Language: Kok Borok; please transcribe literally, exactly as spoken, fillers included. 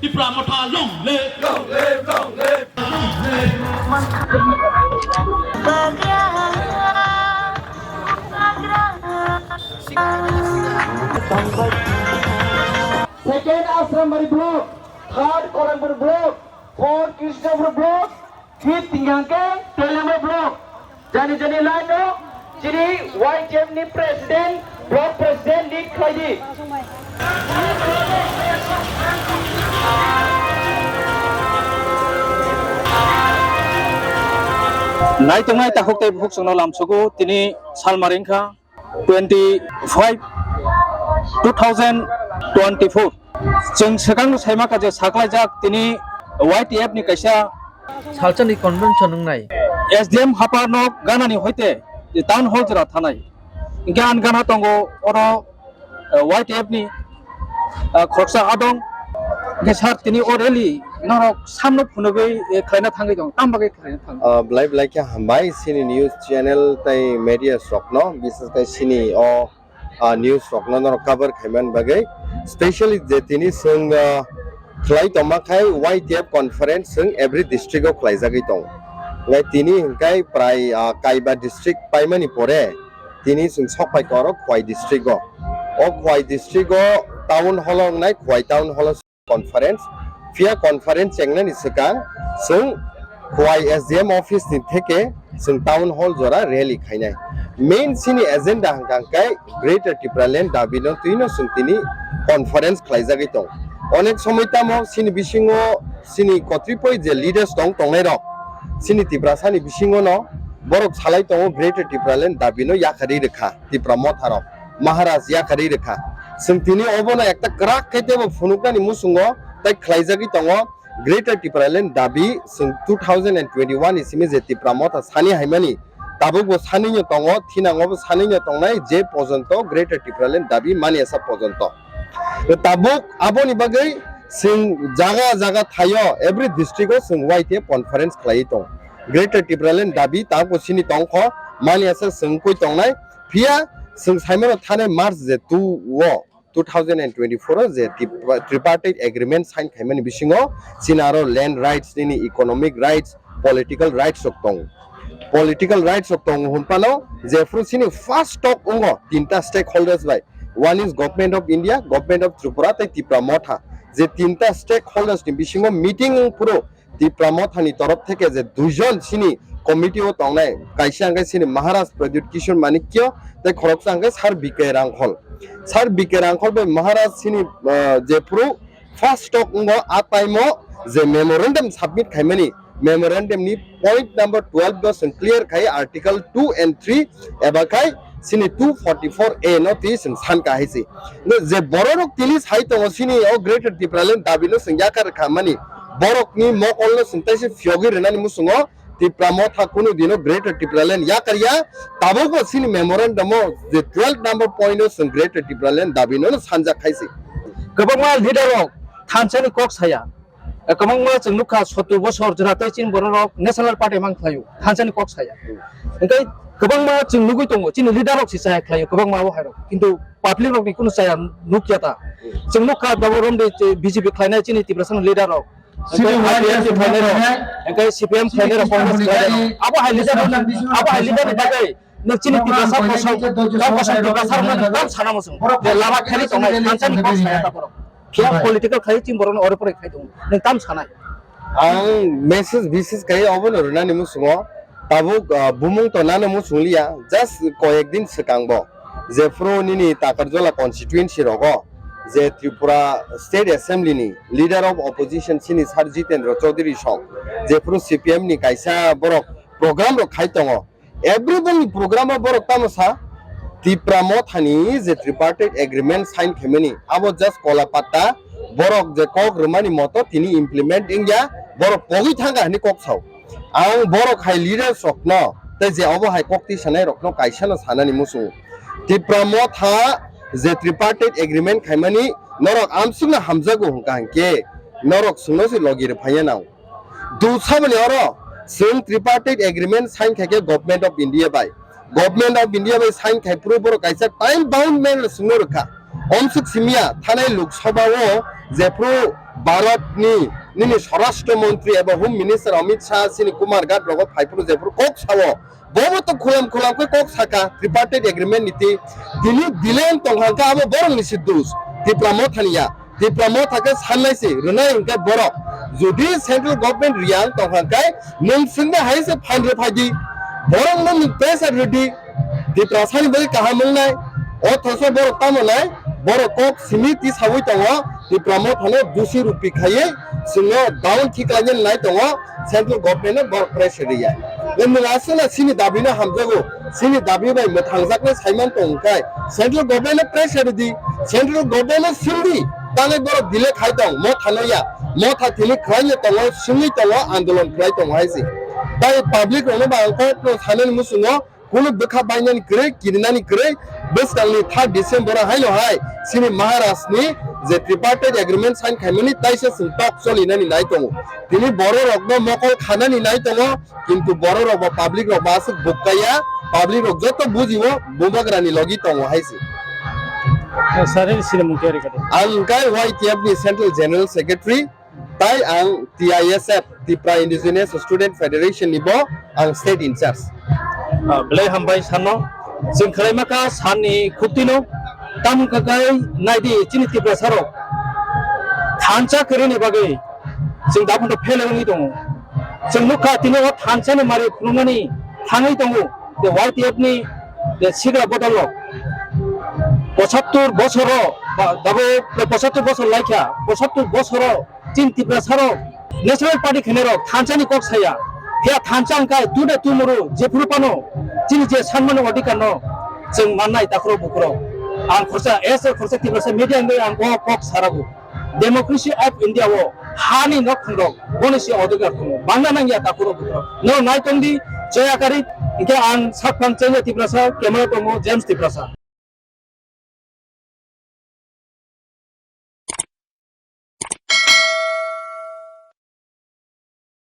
Tipra Motha long live, long live, long live. Second Asrambari block, third Korangbur block, fourth Krishnapur block, fifth hingkha khe Telemai block. Jani jani line no chini Y T F ni president, block president lead khlai di. Naitongnai takhuk tei bukhuk chwngno lamsugo tini salmari wngkha twenty five, two thousand twenty four. Chwng swkang saima kha je saklaijak tini Y T F ni kaisa salsani convention wngnai. S D M hapar no ganani hoite town hall jora thanai. Hingke ang gana tongo oro, eh, Y T F ni, eh, khoroksa adong. Hingke sir tini o rally norok samno phunugwi, eh, khlaina thangwi tong, tam bagwi khlaina thang? Ah, belai belai khe hambai chini news channel tei media rokno, bises khe chini o ah, news rokno norok cover khaimani bagwi, specially je tini chwng, ah, khlai tongma khai Y T F conference chwng every district o khlaijagwi tongo. Ngai tini hwnkhe prai, ah, kaiba district paimani pore tini chwng sok phai kha oro Khwai district o. O Khwai district o town hall o wngnai, Khwai town hall o conference, phiya conference chengnani swkang chwng Khwai S D M office ni theke chwng town hall jora rally khainai. Main chini agenda hwnkha khe Greater Tipraland dabi no twi no chwng tini conference khlaijagwi tong. Onek somoi tamo chini bisingo chini kotripoi je leaders tong tongnai rok chini Tiprasa ni bisingo no borok salai tongo Greater Tipraland dabi no yakarwi rwkha. Tipra Motha rok, Maharaj yakarwi rwkha. Chwng tini obono ekta kwrak khe teibo phunuknani muchungo tei khlaijagwi tongo Greater Tipraland dabi. Chwng two thousand and twenty-one ni simi je Tipra Motha sani haimani, tabukbo sanino tongo, thinangobo sanino tongnai je pojonto Greater Tipraland dabi mani asa pojonto. Tabuk aboni bagwi chwng jaga jaga thaio, every district o chwng Y T F conference khlaiwi tongo. Greater Tipraland dabi tabukbo sini tongkho, mani asa chwng kwi tongnai. Phiya chwng saimano thani March je two o, two thousand and twenty-four o je trip-, tripartite agreement sign khaimani bisingo chini aro land rights nini economic rights, political rights rok tongo. Political rights rok tongo hwnphano jephru chini first talk wngo tinta stakeholders bai, one is Government of India, Government of Tripura tei Tipra Motha, je tinta stakeholders ni bisingo meeting wngphuru Tipra Motha ni torof theke je duijon chini committee o tongnai, kaisa hwnkhe chini Maharaj Pradyut Kishore Manikya tei khoroksa hwnkhe Sir B K Rangkhol. Sir B K Rangkhol bai Maharaj chini, ah, jephru first talk wngo, a time o je memorandum submit khaimani, memorandum ni point number twelve no chwng clear khai article two and three eba khai chini two forty-four A no twi chwng san kahai se. No je borok rok tini sai tongo chini o Greater Tipraland dabi no chwng yakar kha mani, borok ni mokol no chwng taisa phiyogwi rwnani muchungo Tipra Motha kunu dino Greater Tipraland yakar ya, tabukbo chini memorandum o je twelve number point no chwng Greater Tipraland dabi no sanjak khai se. Kwbangma leader rok thansa ni kok saya. Kwbangma chwng nukha, sottur bosor jora tei chini borok rok National Party mang khlaio, thansa ni kok saya. Hwnkhe kwbangma chwng nugwi tongo, chini leader rok se chaya khlaio, kwbangma o hai rok. Kintu public rok ni kunu chaya nukya ta. Chwng nukha, Babu Ramdev B J P khlainai chini Tiprasa ni leader rok. Hwnkhe I P F T khlainai rok, hwnkhe C P M khlainai rok, Congress khlainai rok. Abo hai leader, abo hai leader ni bagwi Nwng chini Tiprasa kosong, kok kosong Tiprasa rok nwng tam sana muchung. Je lama kheli tongnai, thansa ni kok saya ta borok. Phiya political khai chini borok no ore pore khai tongo. Nwng tam sanai. Ang message bises khai obo no rwnani muchungo. Tabuk, ah, bumung to nano muchung liya, just koyek din swkang bo. Jephru nini Takarjala constituency rogo, je Tripura State Assembly ni Leader of Opposition chini Sir Jitendra Chaudhary song, jephru C P M ni kaisa borok program rok khai tongo. Everybody program o borok tamo sa, Tipra Motha ni je tripartite agreement sign khaimani, abo just kola patta, borok je kok rwmani moto tini implement wngya, borok pogwi thangkha hwnwi kok sao. Ang borok hai leaders rokno, tei je obo hai kok tisanai rokno kaisa no sanani muchungo. Tipra Motha je tripartite agreement khaimani, norok amsukno hamjago hwnkha hwnkhe, norok chwngno se logi rwphaiya nang. Dusaboni oro chwng tripartite agreement sign khaikhe Government of India bai. Government of India bai sign khai phuru borok kaisa time bound matter chwngno rwkha. Omsuk simya thanai Lok Sabha o jephru Bharat ni nini Swarashtra Mantri eba Home Minister Amit Shah chini Kumarghat rogo phaiphuru jephuru kok sao, bobo to khulam khulam khe kok saka tripartite agreement ni twi. Tini delay wng tong hwnkhe abo borok ni se dos, Tipra Motha ni ya. Tipra Motha khe sannai se rwnai hwnkhe borok, jodi central government riyang tong hwnkhe nwng swngde hai se phan rw phai di, borok no nwng pressure rw di. Tiprasani bagwi kaham wngnai, othocho borok tamo nai, borok kok simi tisaui tongo, Tipra Mothano dusi rupi khaiwi chwngno down khiklaina nai tongo, central government no borok pressure rwya. Nwng aswkno chini dabino hamjago, chini dabi bai mwthangjaknai saiman tong wngkhai, central government no pressure rwdi, central government no swngdi, tangwi borok delay khai tong, Mothano ya, Motha tini khwlaino tongo, swngwi tongo, andolon khwlai tongo hai se. Tai public rokno ba ang kokno sanani muchungo, kunu bwkha bainani kwrwi, kirinani kwrwi, bwskangni third December haino hai chini Maharaj ni je tripartite agreement sign khaimani taisa chwng tok cholinani nai tongo. Tini borok rokno mokol khanani nai tongo, kintu borok rok ba public rok ba aswk bukkaya, public rok joto bujio bubagrani logi tongo hai se. Sir, sini mung khe rikadi. Ang kai Y T F ni Central General Secretary. Tai ang T I S F, Tipra Indigenous Student Federation ni bo ang state in charge. Ah, belai hambai sano. Chwng khwlaima kha sanni khuktino. Tamo kha kai naidi chini Tiprasa rok thansa kwrwini bagwi chwng daphano phele wngwi tongo. Chwng nukha tini o thansa ni mari phunukmani thangwi tongo. The Y T F ni the sigra bodol rok. Pochattur bosoro, ba, dabo pochattur bosor laikha, pochattur bosoro chini Tiprasa rok National Party khainai rok thansa ni kok saya. Phiya thansa wngkha today tomorrow jephuru phano chini je sanmani odhikar no chwng mannai takhurok bukhurok. Ang khorsa, as a khorsa Tiprasa media wngwi ang o kok sarago. Democracy of India o hani nok khungrok boni se odhikar tongo. Bangna nangya takhurok bukhurok. No nai tongdi, Joya Kari, hingke ang sakphang Chengya Tiprasa, camera tongo James Tiprasa.